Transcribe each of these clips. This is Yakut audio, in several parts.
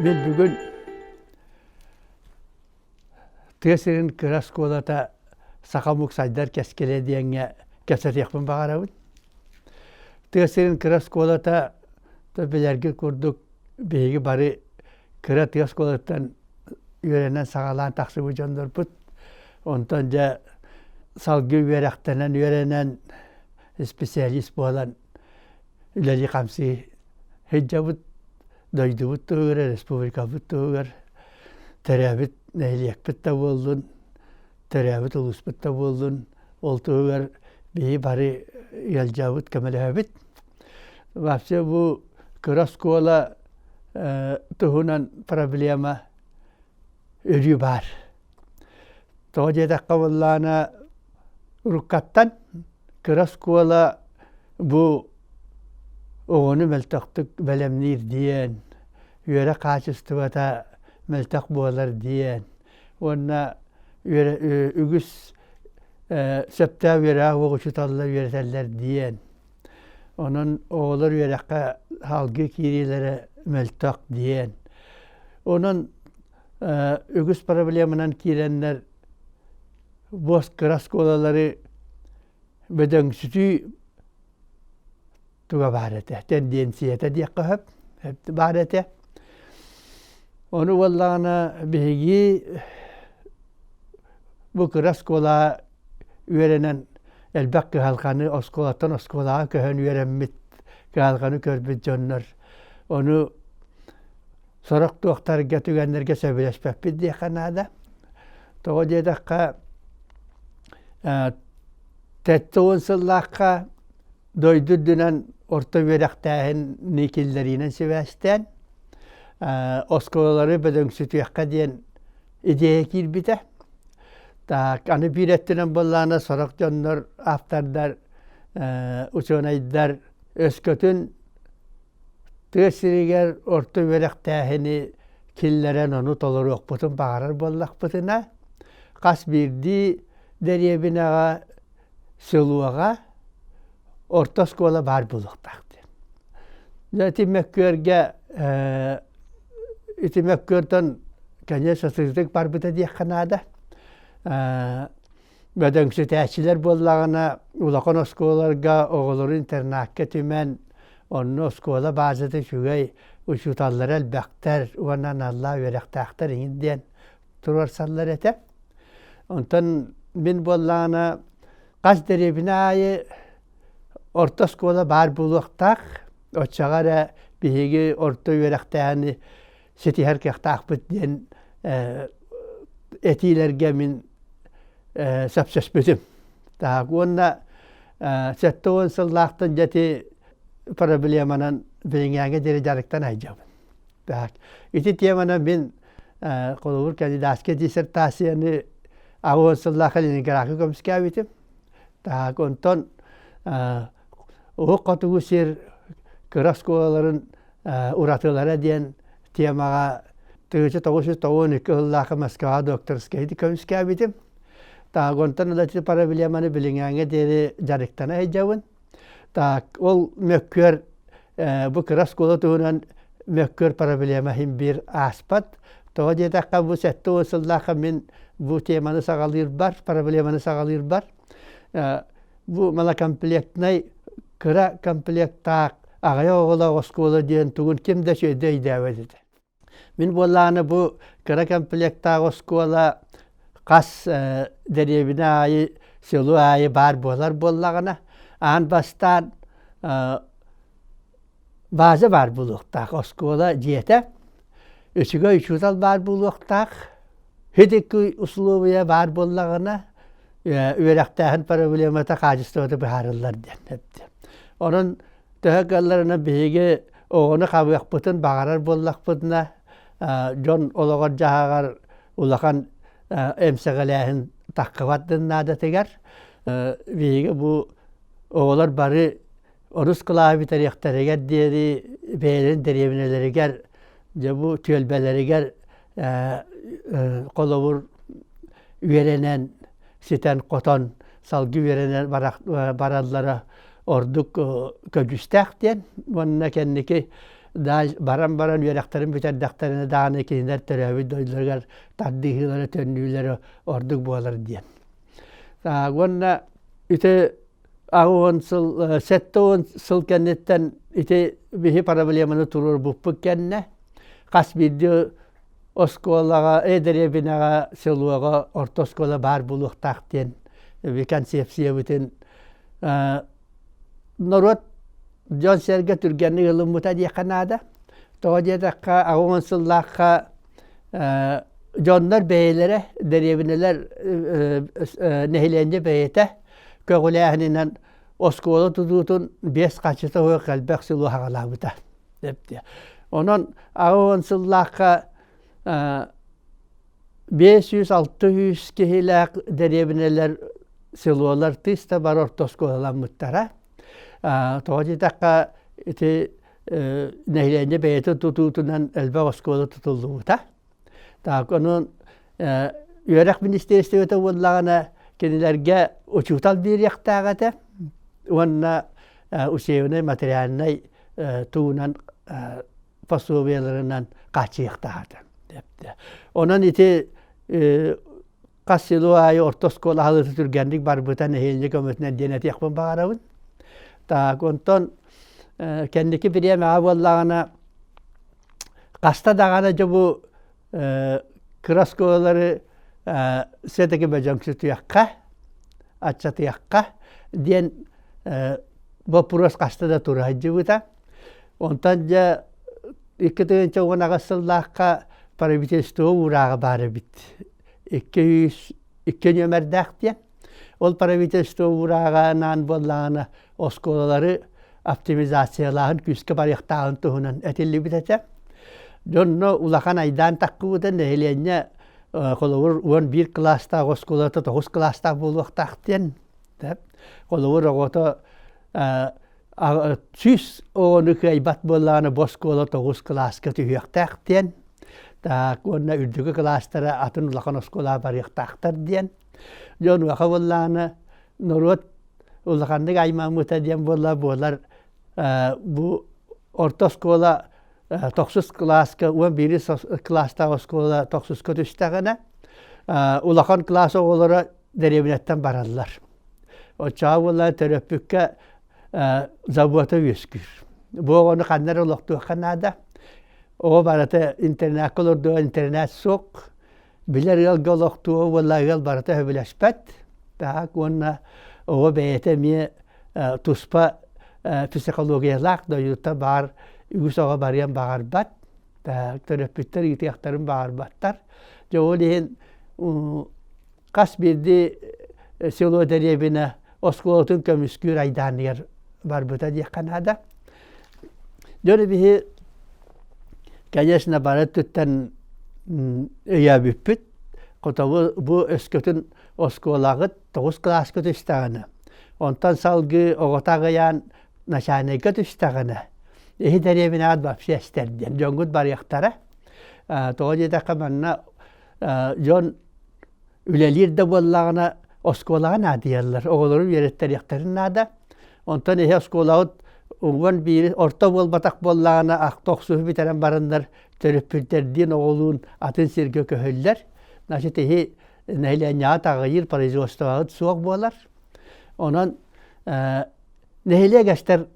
Мин бүгүн тыа сирин кыра оскуолата саха омук сайдар кэскилэ диэҥҥэ кэпсэтиэхпин баҕарабын. Тыа сирин кыра оскуолата билэргит курдук биһиги бары кыра тыа оскуолатыттан үөрэнэн саҕалаан тахсыбыт дьоннорбут. Онтон дьэ салгыы үөрэхтэнэн үөрэнэн специалист буолан үлэлии-хамсыы сылдьабыт. Дойдубут туһугар, республикабыт туһугар, төрөөбүт нэһилиэкпит да буоллун, төрөөбүт улууспут да буоллун, ол туһугар биһи бары ыалдьабыт, көмөлөһөбүт. Вообще бу кыра оскуола туһунан проблема өрүү баар. Тоҕо диэтэххэ буоллаҕына уруккаттан кыра оскуола бу оҕону мөлтөхтүк бэлэмниир диэн, үөрэх хаачыстыбата мөлтөх буолар диэн уонна үгүс сөптөөх үөрэҕи суох учууталлар үөрэтэллэр диэн. Онон оҕолор үөрэххэ салгыы киириилэрэ мөлтөх диэн. Онон үгүс проблеманан киирэннэр бу кыра оскуолалары бөдөҥсүтүү туга баар этэ, тенденцията диэххэ сөп, баар этэ. Ону буоллаҕына биһиги бу кыра оскуола үөрэнэн элбэх кыһалҕаны оскуолаттан оскуолаҕа көһөн үөрэммит кыһалҕаны көрбүт дьоннор ону сорох туохтарга түгэннэргэ сөбүлэспэппит диэххэ наада. Тоҕо диэтэххэ 70 сыллаахха дойду үрдүнэн орто үөрэхтээһини киллэриинэн сибээстээн оскуолалары бөдөҥсүтүөххэ диэн идея киирбитэ. Так, аны биир өттүнэн буоллаҕына сорох дьоннор, автордар, учуонайдар өскөтүн тыа сиригэр орто үөрэхтээһини киллэрэн ону толоруохпутун баҕарар буоллахпытына, хас биирдии дэриэбинэҕэ селоҕа орто оскуола баар буолуохтаах диэн. Дьэ ити мөккүөргэ ити мөккүөртэн конечно сытыытык барбыта диэххэ наада. Бөдөҥсүтээччилэр буоллаҕына улахан оскуолаларга оҕолору интернакка түмэн онно оскуола базата үчүгэй, учууталлара элбэхтэр уонна аналлаах үөрэхтээхтэр иҥин диэн туруорсаллар этэ. Онтон мин буоллаҕына хас дэриэбинэ аайы орто оскуола баар буолуохтаах. Оччоҕо эрэ биһиги орто үөрэхтээһини ситиһэр кыахтаахпыт диэн этиилэргэ мин сөпсөспүтүм. Так уонна 70 сыллаахтан дьэ ити проблеманан билиҥҥээҥҥэ диэри дьарыктан сылдьабын. Так ити теманы мин холобур кандидатскай диссертацияны 80 сыллаахха Ленинградка көмүскээбитим. Так онтон Уһук Хотугу сир кыра оскуолаларын уратылара диэн темаҕа 1992 сыллаахха Москваҕа докторскайы көмүскээбитим. Так онтон ыла ити проблеманы билиҥҥээҥҥэ диэри дьарыктана сылдьабын. Так ол мөккүөр бу кыра оскуола туһунан мөккүөр проблема иһин биир ааспат. Тоҕо диэтэххэ бу 70 сыллаахха мин бу теманы саҕалыырбар, проблеманы саҕалыырбар бу малокомплектнай кыра комплектаах аҕыйах оҕолоох оскуола диэн тугун ким да үчүгэйдик өйдөөбөт этэ. Мин буоллаҕына бу кыра комплектаах оскуола хас дэриэбинэ аайы, село аайы баар буолар буоллаҕына, аан бастаан база баар буолуохтаах, оскуола дьиэтэ, үчүгэй учуутал баар буолуохтаах, ити условия баар буоллаҕына үөрэхтээһин проблемата хаачыстыбата быһаарыллар диэн эттэ. Онон төһө кыалларынан биһиги оҕону хабыахпытын баҕарар буоллахпытына, дьон олоҕор-дьаһаҕар улахан эмсэҕэлээһин таххыбат наадатыгар биһиги бу оҕолор бары онус кылааһы бүтэриэхтэригэр диэри бэйэлэрин дэриэбинэлэригэр дьэ бу түөлбэлэригэр холобур үөрэнэн ситэн-хотон салгыы үөрэнэн бараллара ордук көдьүүстээх диэн уонна кэнники. Баран баран үөрэхтэрин бүтэрдэхтэринэ даҕаны кинилэр төрөөбүт дойдуларыгар тардыһыылара, төннүүлэрэ ордук буолар диэн. Уонна ити 80 сыл, 70 сыл кэнниттэн ити биһи проблеманы туруорбуппут кэннэ хас биирдии оскуолаҕа, дэриэбинэҕэ, селоҕа орто оскуола баар буолуохтаах диэн концепциябытын норуот дьон-сэргэ түргэнник ылыммыта диэххэ наада. Тоҕо диэтэххэ, 80 сыллаахха дьоннор бэйэлэрэ, дэриэбинэлэр нэһилиэнньэ бэйэтэ көҕүлээһининэн оскуола тутуутун биэс хаччыта суох элбэх сыл аҕалаабыта. Онон 80 сыллаахха 500-600 киһилээх дэриэбинэлэр, селолар тыс да бар орто оскуолаламмыттара. Тоҕо диэтэххэ, ити нэһилиэнньэ бэйэтин тутуутунан элбэх оскуола тутуллубута. Так, онон үөрэх министиэристибэтэ буоллаҕына, кинилэргэ учуутал биэриэхтээх этэ уонна учебнай материальнай тугунан пособиеларынан хааччыйыахтаах этэ. Онон ити хас село аайы орто оскуола аһылыыта түргэнник барбыта нэһилиэнньэ көмөтүнэн диэн этиэхпин баҕарабын. Так, онтон кэнники бириэмэҕэ буоллаҕына хаста даҕаны дьэ бу кыра оскуолалары все-таки бөдөҥсүтүөххэ, аччатыахха диэн боппуруос хаста да тура сылдьыбыта. Онтон дьэ 2018 сыллаахха правительство уурааҕа баар эбит. 202 нүөмэрдээх диэн. Ол правительство уурааҕа буоллаҕына оскуолалары оптимизациялааһын күүскэ барыахтааҕын туһунан этиллибит этэ. Дьонно улахан айдаан таххыбыта нэһилиэнньэ холобур 11 кылаастаах оскуолата 9 кылаастаах буолуохтаах диэн. Холобур оҕото 100 оҕону кыайбат буоллаҕына бу оскуола 9 кылааска түһүөхтээх диэн. Так уонна үрдүкү кылаастара атын улахан оскуолаҕа барыахтаахтар диэн. Дьон уоха буоллаҕына норуот улаханнык аймаммыта диэн буолла буолар бу орто оскуола тохсус кылааска 11 кылаастаах оскуола тохсуска түстэҕинэ улахан кылаас оҕолоро дэриэбинэттэн бараллар. Оччоҕо буолла төрөппүккэ забота үөскүүр. Бу оҕону ханна эрэ олохтуохха наада. Оҕо барыта интернакка олордуо интернат суох. Билэр ыалга олохтуо уонна ыал барыта сөбүлэспэт. Так уонна оҕо бэйэтэ эмиэ туспа психологиялаах дойдута баар үгүс оҕо барыан баҕарбат. Төрөппүттэр ыытыахтарын баҕарбаттар. Дьэ ол иһин хас биирдии село дэриэбинэ оскуолатын көмүскүүр айдааныгар барбыта диэххэ наада. Дьон биһи, конечно, бары өттүттэн өйөөбүппүт. Хотобу бу өскөтүн оскуолаҕыт тоҕус кылааска түстэҕинэ, онтон салгыы оҕото аҕыйаан начальнайга түстэҕинэ, иһи дэриэбинэҕит вообще эстэр диэн дьоҥҥут барыахтара. Тоҕо диэтэххэ манна дьон үлэлиир да буоллаҕына оскуолаҕа наадыйаллар, оҕолору үөрэттэриэхтэрин наада. Онтон эһи оскуолаҕыт 11 орто буолбатах буоллаҕына ахта охсуһу бүтэрэн бараннар төрөппүттэрдиин оҕолуун атын сиргэ көһөллөр. Значит, эһи нэһилиэнньэҕэ таҕыйыыр производствоҕыт суох буолар. Онон нэһилиэк эстэр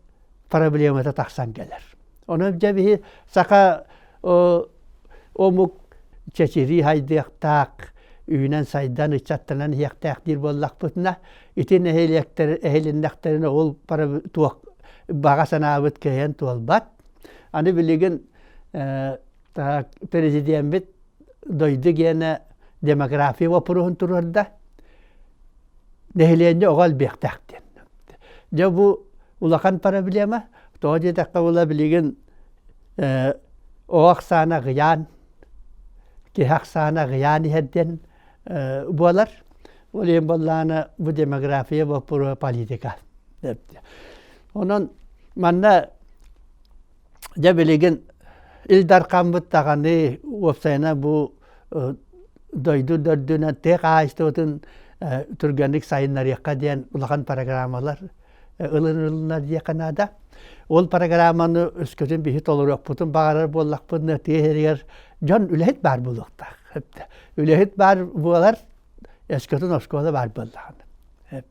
проблемата тахсан кэлэр. Онон дьэ биһи саха омук чэчирии хайдыахтаах, үүнэн-сайдан, ыччаттанан иһиэхтээх диир буоллахпытына, ити нэһилиэктэр эһилиннэхтэринэ ол туох баҕа санаабыт кыайан туолбат. Аны билигин президеммит дойду гиэнэ демография боппуруоһун туруорда. Нэһилиэнньэ оҕо элбиэхтээх диэн. Дьэ бу улахан проблема. Тоҕо диэтэххэ була билигин оҕо ахсаана аҕыйаан, киһи ахсаана аҕыйаан иһэр диэн буолар. Ол иһин буоллаҕына бу демография боппуруоһа политика. Онон манна дьэ билигин Ил Дархаммыт даҕаны уопсайынан бу дойду дөрдүнэн тыа хаһаайыстыбатын түргэнник сайыннарыахха диэн улахан программалар. ылынылынар диэххэ наада. Ол программаны өскөтүн биһи толоруохпутун баҕарар буоллахпытына тыа сиригэр дьон үлэһит баар буолуохтаах. Үлэһит баар буолар, өскөтүн оскуола баар буоллаҕына.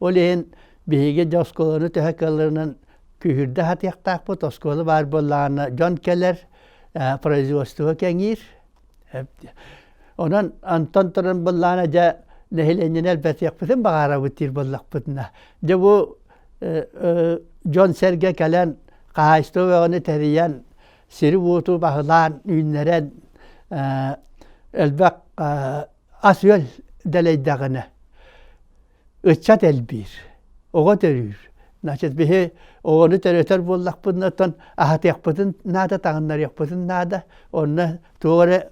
Ол иһин биһиги дьэ оскуоланы төһө кыалларынан күүһүрдэ сатыахтаахпыт. Оскуола баар буоллаҕына дьон кэлэр, производство кэҥиир. Онон антон туран буоллаҕына дьэ нэһилиэнньэни элбэтиэхпитин баҕарабыт диир буоллахпытына дьэ бу дьон-сэргэ кэлэн хаһаайыстыба бөҕөнү тэрийэн сири-уоту баһылаан үүннэрэн элбэх ас-үөл дэлэйдэҕинэ ыччат элбиир, оҕо төрүүр. Значит, биһи оҕону төрөтөр буоллахпытына, оттон аһатыахпытын наада, таҥыннарыахпытын наада. Онно туох эрэ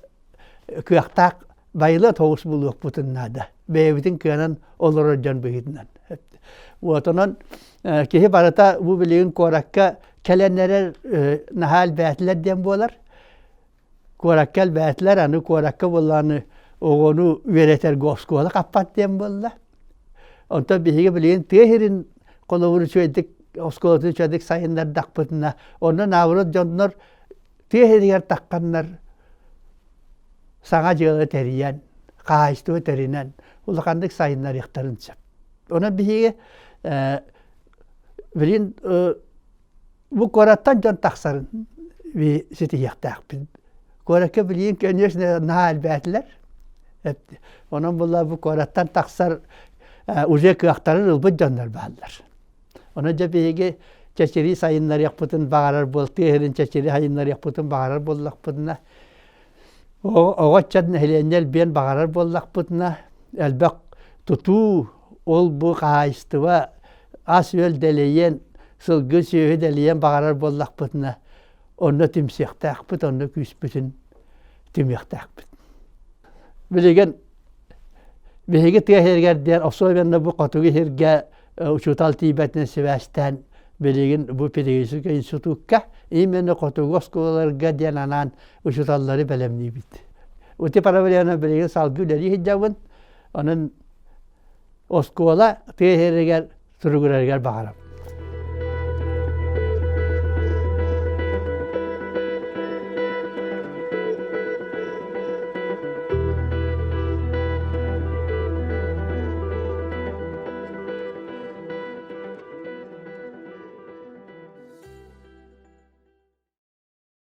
кыахтаах байылыат соҕус булуохпутун наада. Бэйэбитин кыанан олорор дьон быһыытынан. Вот онон киһи барыта бу билигин куоракка кэлэн эрэр наһаа элбээтилэр диэн буолар. Куоракка элбээтилэр, аны куоракка буоллааны оҕону үөрэтэргэ оскуола хаппат диэн буолла. Онтон биһиги билигин тыа сирин холобур үчүгэйдик оскуолатын үчүгэйдик сайыннардахпытына, онно наоборот дьоннор тыа сиригэр тахханнар саҥа дьыала тэрийэн, хаһаайыстыба тэринэн улаханнык сайыннарыахтарын сөп. Онон биһиги билигин бу куораттан дьон тахсарын ситиһиэхтээхпит. Куоракка билигин конечно наһаа элбээтилэр. Онон буолла бу куораттан тахсар уже кыахтарын ылбыт дьоннор бааллар. Онон дьэ биһиги чэчири сайыннарыахпытын баҕарар буол, тыа сирин чэчири сайыннарыахпытын баҕарар буоллахпытына, оҕо ыччат нэһилиэнньэ элбиэн баҕарар буоллахпытына, элбэх тутуу, ол-бу хаһаайыстыба ас-үөл дэлэйиэн, сылгы сүөһү дэлэйиэн баҕарар буоллахпытына, онно түмсүөхтээхпит, онно күүспүтүн түмүөхтээхпит. Билигин биһиги тыа сиригэр диэн, особенно бу хотугу сиргэ учуутал тиийбэтинэн сибээстээн билигин бу педагогическай институкка именно хотугу оскуолаларга диэн анаан учууталлары бэлэмниибит. Ити проблема билигин салгыы үлэлии сылдьабын. Онон оскуола тыа сиригэр туругурарыгар баҕарабын.